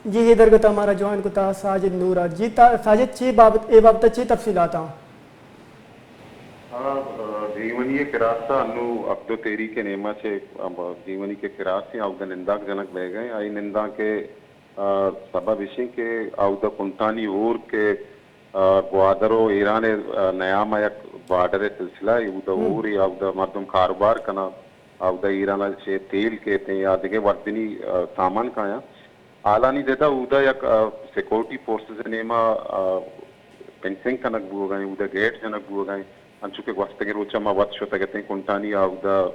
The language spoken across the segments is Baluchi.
جی، اے درگت ءَ مارا جوائن کتا ساجد نور ءَ۔ جی، تا-، ساجد، چے بابت، اے بابت ءَ چے تفصیلات آں؟ ہاں، آ، جیونی ءِ کراس ءَ انو عقد و تحریک ءِ نیما چہ، آ، جیونی کہ کراس ایں، اودا ننداک جنگ بیگ ءَ ایں۔ آئی ننداک ءِ، آ، سبب اش ایں کہ اودا کنٹانی ہور کہ، آ، گوادر و ایران ءِ، آ، نیام ءَ یک بارڈر ءِ سلسلہ اے، اودا ہور اے، اودا مردم کاروبار کناں، اودا ایران ءَ چہ تیل کیت ایں یا دگہ وردنی، آ، سامان کایاں۔ حالانی ردا اودا یک، آ، سیکورٹی فورسز ءِ نیما، آ، فنسنگ کنگ بوگ ءَ ایں، اودا گیٹ جنگ بوگ ءَ ایں۔ انچو کہ گوستگیں روچ ءَ ما وت شتگ اتیں کنٹانی ءَ اودا،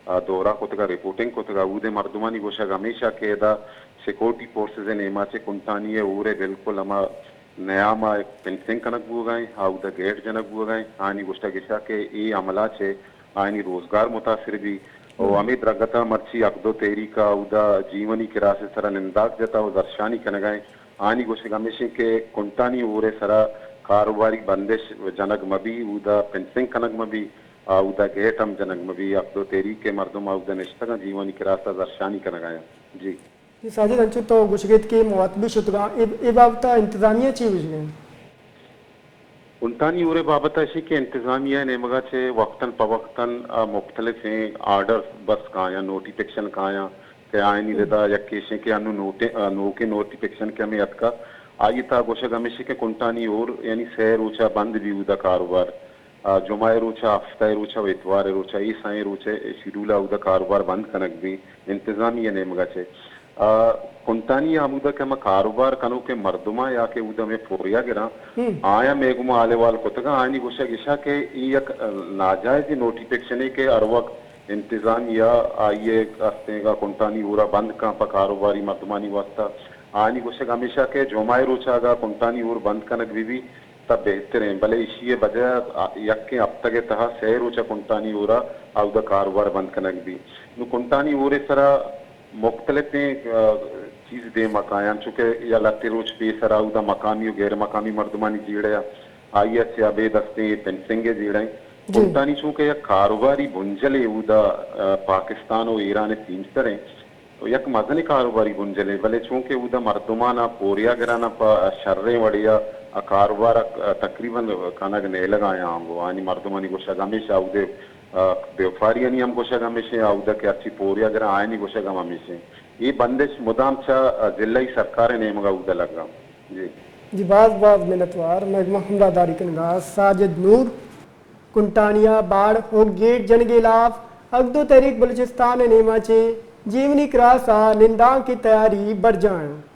آ، دورہ کتگ ءَ، رپورٹنگ کتگ ءَ، اودے مردمانی گوشگ ہمیش ءَ کہ ادا سیکورٹی فورسز ءِ نیما چہ کنٹانی ءِ ہور ءِ بالکل ہما نیام ءَ فنسنگ کنگ بوگ ءَ ایں، اودا گیٹ جنگ بوگ ءَ ایں۔ آیانی گوشگ اش ءَ کہ اے عمل ءَ چہ آیانی روزگار متاثر بی۔ و ہمے درگت ءَ مرچی عقد و تحریک ءَ اودا جیونی کراس ءِ سرا ننداک جتا و زرشانی کنگ ءَ ایں۔ آیانی گوشگ ہمیش ایں کہ کنٹانی ہور ءِ سرا کاروباری بندش جنگ مہ بی، اودا فنسنگ کنگ مہ بی، آ، اودا گیٹ ہم جنگ مہ بی۔ عقد و تحریک ءِ مردم اودا نشتگاں، جیونی کراس ءَ زرشانی کنگ ءَ ایں۔ جی۔ جی ساجد، انچو تو گوشگ ات کہ موت بھی شتگاں، اے، اے بابت ءَ انتظامیہ چی گوشگ ءَ؟ کنٹانی ہور ءِ بابت ءَ اشی کہ انتظامیہ ءِ نیمگ ءَ چہ وقتاً پہ وقتاً، آ، مختلفیں آرڈر بس کایاں، نوٹیفکیشن کایاں کہ آیانی ردا یک ایش ایں کہ انو نوٹے-، آ، نوکیں نوٹیفکیشن کہ ہمے اتکا، آئی ءِ تہا گوشگ ہمیش ایں کہ کنٹانی ہور یعنی سئے روچ ءَ بند بی اودا کاروبار، آ، جمعہ ءِ روچ ءَ، ہفتہ ءِ روچ ءَ و اتوار ءِ روچ ءَ، اے سئیں روچ ءِ شیڈول ءَ اودا کاروبار بند کنگ بی انتظامیہ ءِ نیمگ ءَ چہ۔ آ، کنٹانی ءَ ہمودا کہ ہما کاروبار کنوکیں مردماں یا کہ اودا ہمے پوریا گراں، آیاں مئے گوما حال احوال کتگاں، آیانی گوشگ اش ءَ کہ اے یک، آ، ناجائزیں نوٹیفکیشنے کہ ہر وقت انتظامیہ آئی ءِ استیں گا کنٹانی ہور ءَ بند کن پہ کاروباری مردمانی واسطہ۔ آیانی گوشگ ہمیش ءَ کہ جمعہ ءِ روچ ءَ اگاں کنٹانی ہور بند کنگ بہ بی، تہ بہتریں، بلے ایشی ءِ بجہ ءَ یکیں ہپتگ ءِ تہا سئے روچ ءَ کنٹانی ہور ءَ اودا کاروبار بند کنگ بی۔ نوں کنٹانی ہور ءِ سرا مختلفیں، آ، چیز دیم ءَ کایاں، چونکہ یا لہتے روچ پیسر ءَ اودا مقامی و غیر مقامی مردمانی جیڑہ ءَ آئی ءَ چہ ابید استیں فنسنگ ءِ جیڑہ ایں۔ کنٹانی چونکہ یک کاروباری بنجلے اودا، آ، پاکستان و ایران ءِ سیمسر ایں، یک مزنیں کاروباری بنجلے، بلے چونکہ اودا مردماں ءَ پوریا گران ءَ پہ شریں وڑے ءَ آ کاروبار ءَ تقریباً کنگ نیلگ ءَ آیاں گوں آنی مردمانی گوشگ ہمیش ءَ اودے، آ، بیوپاریانی ہم گوشگ ہمیش ایں، اودا کہ ہرچی پوریا گران آیانی گوشگ ہم ہمیش ایں۔ اے بندش مدام چہ، آ، ضلعی سرکار ءِ نیمگ ءَ اودا لگا۔ جی۔ جی، باز باز منتوار، مئے گوما ہمراہ داری کنگ ءَ ساجد نور۔ کنٹانی ءَ باڑ و گیٹ جنگ ءِ ہلاپ عقد و تحریک بلوچستان ءِ نیما چہ جیونی کراس ءَ نندانک ءِ تیاری برجاہ ایں۔